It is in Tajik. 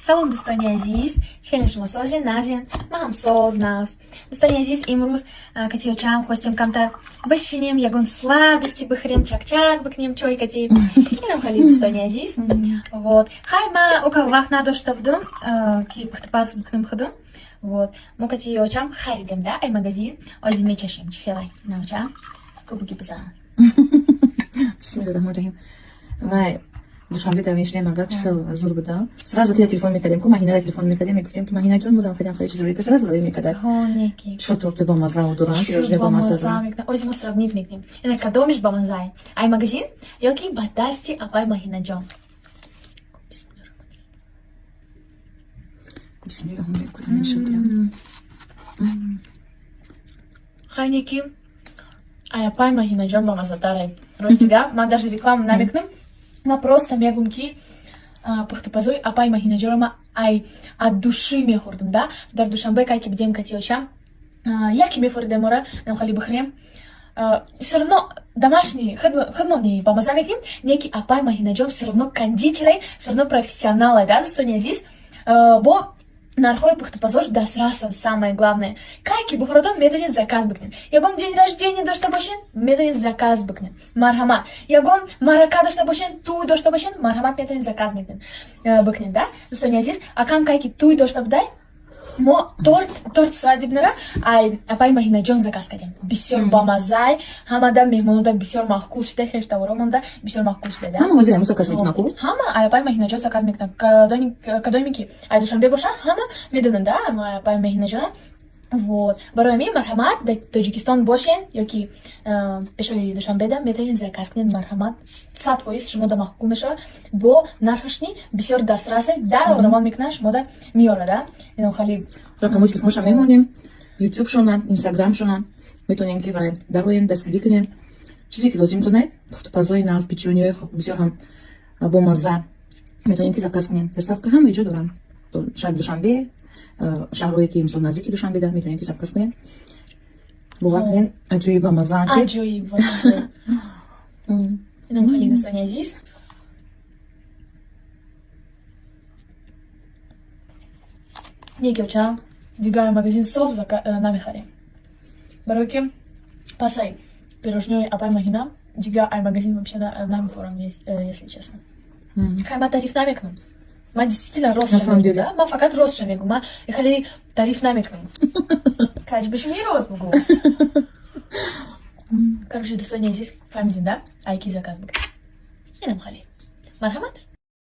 Салом, дӯстони азиз, чӣ шумо, созен, назен? Ман ҳам соз, наз. Дӯстони азиз, имрӯз кати очам хостем камтар бишинем, ягон сладости бихӯрем, чакчак бикунем, чой кати. Инам хали, дӯстони азиз. Вот. Хай, ма ока вақт надошта будам, ки пухтупаз бикунем худам. Вот. Мо кати очам харидем, да, ай магазин. Озим мечашем, чӣ хелай? Наочам. Кубики бизан. Бисмилла раҳмони раҳим. Вай, Душанбе да мешинем, агар чӣ хел зур будам. Сразу ки телефон мекардем, ку Маҳинара телефон мекардем, мегуфтем, ки Маҳинаҷон, будам, хеле хеле чиз рӯй, сразу рӯй мекард. Ҳо, неки. Чӣ торти бамаза доранд, пирожне бамаза. Ози мо сравнить мекунем. Ина кадомиш бамазае? Ай магазин ё ки ба дасти апай Маҳинаҷон? Бисмилла мекунам. Хай, неки. Ай апай Маҳинаҷон бамазатаре. Рости гап, ман даже реклама намекунам. Ман просто мегум, ки пухтупазои апай Маҳинаҷонро ман ай от души мехӯрдам, да. Дар Душанбе кай ки бидем кати очам, яке мефоридем ора, намхали бихӯрем. Все равно домашний худмони бамаза мекунем, неки апай Маҳинаҷон все равно кондитерай, все равно профессионалай, да, дӯстони азиз. Бо нархҳои пухтупазош дастрасанд, самое главное. Кай ки бухоратон, метавонед заказ бикунед. Ягон день рождения дошта бошед, метавонед заказ бикунед. Марҳамат. Ягон марака дошта бошед, тӯй дошта бошед, марҳамат, метавонед заказ бикунед, да? Дӯстони азиз, акам кай ки тӯй дошта будай, мо торт свадебныйра ай апай Маҳинаҷон заказ кардем. Бисёр бамазай, ҳамада меҳмонода бисёр маъқул шуда, хештаворо монда бисёр маъқул шуда, да? Ҳама ҳозир ҳамун заказ мекунад ку? Ҳама ай апай Маҳинаҷон заказ мекунад. Кадоме ки ай Душанбе бошанд, ҳама медонанд, да, ай апай Маҳинаҷона. Вот. Барои ҳамин, марҳамат, дар Тоҷикистон бошен ё ки пешои Душанбеда, метавонед заказ кунед, марҳамат, 100% шумода маъқул мешавад, бо нархашни бисёр дастрасе, дар равон мекунад, шумода меорад, да? Инам хали. Рақамҳои телефонша мемонем, ютубшона, инстаграмшона. Метавонем ки вай дароем, дастгирӣ кунем. Чизе ки лозимтонай, пухтупазои нағз, печеньеҳои бисёр ҳам бомазза. Метавонем ки заказ кунем. Доставка ҳама ҷо дорам. Шаҳри Душанбе, шаҳрҳое ки мисол наздики Душанбеда, метавонем ки заказ кунем. Бовар кунем, аҷоиб бамаззаанд. Аҷоиб вообще. Инам хали, дӯстони азиз. Неки очам, дигар магазин соф намехарем. Барои ки пасай пирожнёи апай Маҳина дигар ай магазин вообще намехӯрам, если честно. Хай, ман тариф намекунам. Ман действительно На ростша самом мегӯм, деле. да? Ман фақат ростша мегӯм. Ман хеле тариф намекунам. Каҷ бишини, рост бугӯ. Короче, дӯстони азиз, фаҳмидем, да? Ай ки заказ бикунем. Инам хали. Марҳамат.